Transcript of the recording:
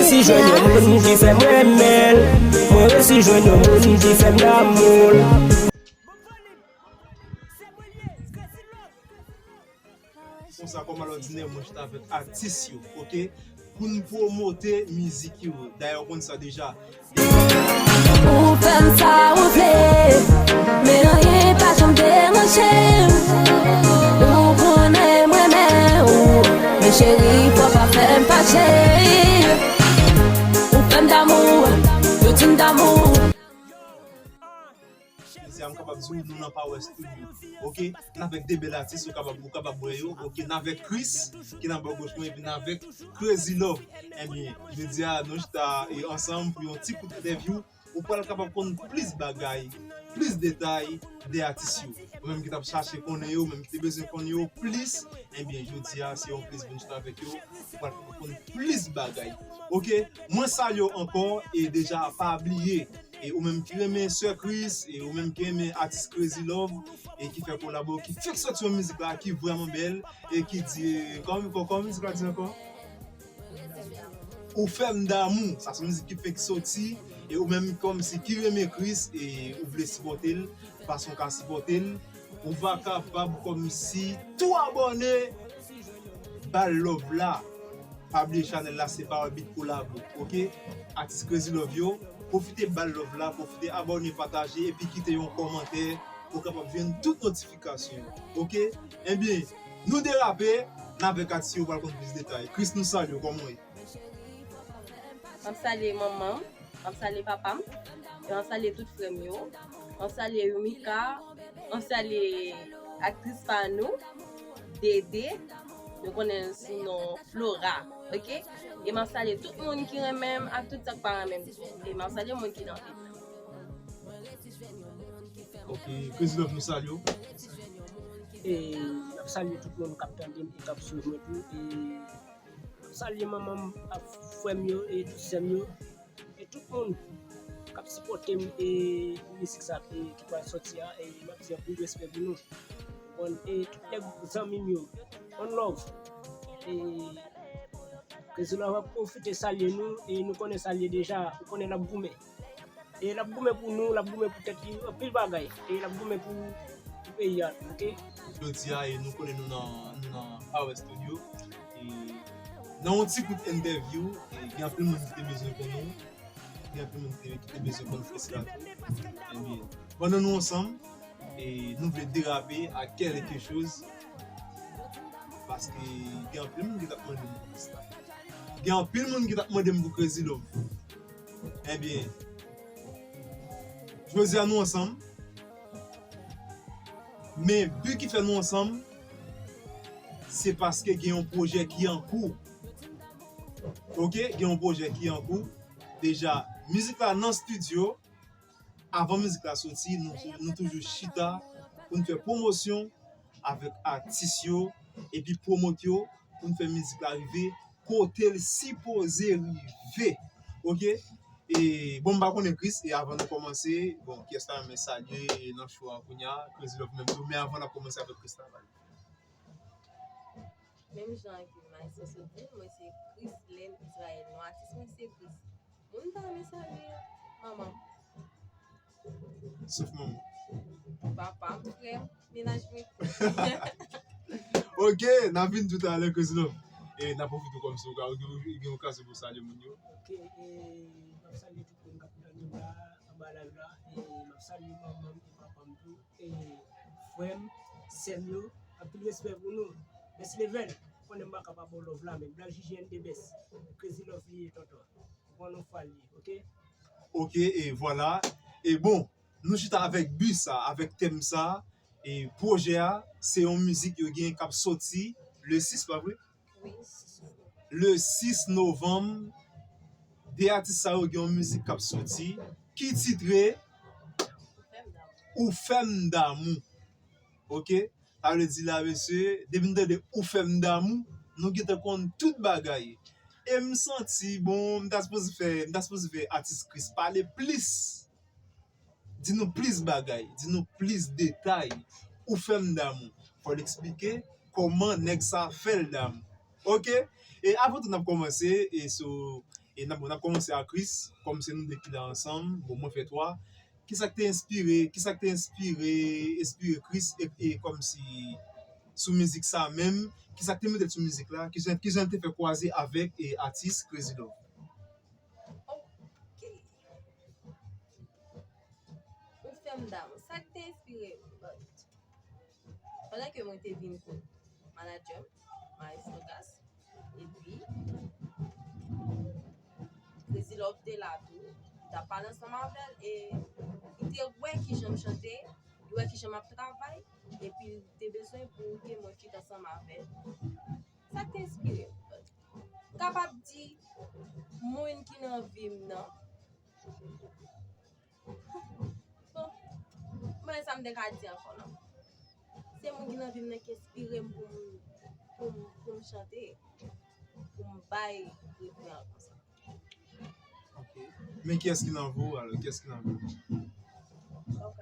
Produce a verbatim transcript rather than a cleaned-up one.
Resi jwenn yon moun ki fè m renmen l. Mwen resi jwenn yon moun ki fè m damou l. Konsa, kòm alòdinè, mwen chita avèk atis yo, oke? Pou n pwomote mizik yo. Dayè, w konn sa deja. Ou fè m sa ou vle, men anyen pa janm deranje m. Ou konnen m renmen ou, men cheri, fò pa fè m fache. Ou fè m damou, yo di m damou. Mesye, m kapab di w, nou nan Power Studio. Oke? N avèk de bèl atis, ou kapab, ou kapab wè yo. Oke? N avèk Chris, ki nan bò goch mwen, epi n avèk Crazy Love. Ebyen, jodi a, nou chita, e, ansanm pou yon ti kout entèvyou. Ou pral kapab konn plis bagay, plis detay de atis yo. Ou menm ki t ap chache konnen yo, ou menm ki te bezwen konn yo plis, ebyen, jodi a, se yon plezi pou n chita avèk yo. Ou pral kapab konn plis bagay. Oke? Mwen salye w ankò, e deja pa bliye, e ou menm ki renmen Sè Chris, e ou menm ki renmen atis Crazy Love, e ki fè kolabo, ki fèk sòti yon mizik la, ki vrèman bèl, e ki di, kòman, kòman mizik la di ankò? Ou fè m damou, sa se yon mizik ki fèk sòti, e ou menm kòmsi ki renmen Chris, e ou vle sipòte l, fason w ka sipòte l, ou va kapab kòmsi tou abòne, ba l love la. Pa bliye chanèl la se Power Beat Collabo, oke? Atis Crazy Love yo, pwofite ba l love la, pwofite abòne, pataje, epi kite yon kòmantè pou w kapab jwenn tout notifikasyon yo, oke? Ebyen, nou derape, n avèk atis yo pral konn plis detay. Chris, nou salye w, kòman w ye? M ap salye manman m, m ap salye papa m, e m ap salye tout frè m yo. M ap salye Youmika, m ap salye aktris pa nou, Dede, nou konnen l sou non Flora, oke? E m ap salye tout moun ki renmen m ak tout sa k pa renmen m tou. E m ap salye moun ki nan fèt la. Oke, Crazy Love, nou salye w. E m ap salye tout moun k ap tande m e k ap swiv mwen tou. E m ap salye manman m ak frè m yo e tout sè m yo. E tout moun k ap sipòte m e pou mizik sa e ki pral sòti a, e m ap di anpil respè pou nou. Bon, e tout nèg zanmi m yo, one love. E Crazy Love ap pwofite salye nou, e nou konnen sa l ye deja, ou konnen l ap goumen. E l ap goumen pou nou, l ap goumen pou tèt li, anpil bagay. E l ap goumen pou, pou peyi a, oke? Jodi a, e nou konnen nou nan, nou nan Power Studio. E nan yon ti kout entèvyou, e gen anpil moun ki te bezwen konn ou. Gen anpil moun ki te, ki te bezwen konn Chris la tou. Ebyen, pandan nou ansanm, e nou vle derape a kèlke choz. Paske gen anpil moun ki t ap mande m pou Chris la. Gen anpil moun ki t ap mande m pou Crazy Love. Ebyen, jodi a nou ansanm. Men bi ki fè nou ansanm, se paske gen yon pwojè ki an kou. Oke, gen yon pwojè ki an kou. Deja, mizik la nan estidyo. Avan mizik la soti, nou, nou toujou chita pou n fè pwomosyon avèk atis yo, epi pwomot yo pou n fè mizik la rive kote l sipoze rive. Oke? E, bon, m pa konnen Chris, e avan nou kòmanse, bon, kiyès ta renmen salye nan cho a kounye a, Crazy Love menm tou, men avan n ap kòmanse avèk Chris la, ba l. Menm jan ke Maestro sot di l, mwen se Chrislène Israël, non atis mwen se Chris. Moun m ta renmen salye, manman m. Sof manman. Papa m, frè m, mennaj mwen. Oke, n ap vin toutalè, Crazy Love. E n ap pwofite kòmsi ou ka, ou gen, ou gen okazyon pou w salye moun yo. Oke, e m ap salye tout moun k ap tande m la, anba live la. E m ap salye manman m e papa m tou. E frè m, sè m yo, anpil respè pou nou. Best level, konnen m pa ka pa ba w love la, men Black J J N the best. Crazy Love li ye, tonton. Bon, nou fwa li, oke? Oke, e vwala. E bon, nou chita avèk bi sa, avèk tèm sa, e pwojè a, se yon mizik yo gen k ap sòti le sis, pa vre? Wi, sis. Le sis novanm, de atis sa yo gen yon mizik k ap sòti, ki titre Ou fè m damou. Oke? Sa vle di la, mesye, depi n tande Ou fè m damou, nou gentan konn tout bagay. E m santi, bon, m ta sipoze fè, m ta sipoze fè atis Chris pale plis. Di nou plis bagay, di nou plis detay. Ou fè m damou. Fò l eksplike kòman nèg sa fè l damou. Oke? E avan tou n ap kòmanse, e so, E n ap, bon, n ap kòmanse ak Chris, kòm se nou de ki la ansanm, bon, mwen fè twa. Kisa k te enspire, kisa k te enspire, enspire Chris, e, e kòmsi sou mizik sa menm, kisa k te mete l sou mizik la, kijan, kijan l te fè kwaze avèk e atis Crazy Love? Ok. Ou fè m damou. Sa k te enspire m, but, pandan ke mwen te vin kot manadjè m, Maestro Gas, epi Crazy Love te la tou, li t ap pale ansanm avè l, e li te wè kijan m chante, li wè kijan m ap travay, epi li te bezwen pou ke mwen fit ansanm avè l. Sa k te enspire m, but, m kapab di moun ki nan vi m nan. Bon, mwen sa m te ka di ankò non. Se moun ki nan vi m nan ki enspire m pou m, pou m, pou m chante, pou m bay refren an konsa. Ok. Men kiyès ki nan vi w alò? Kiyès ki nan vi w? Ok.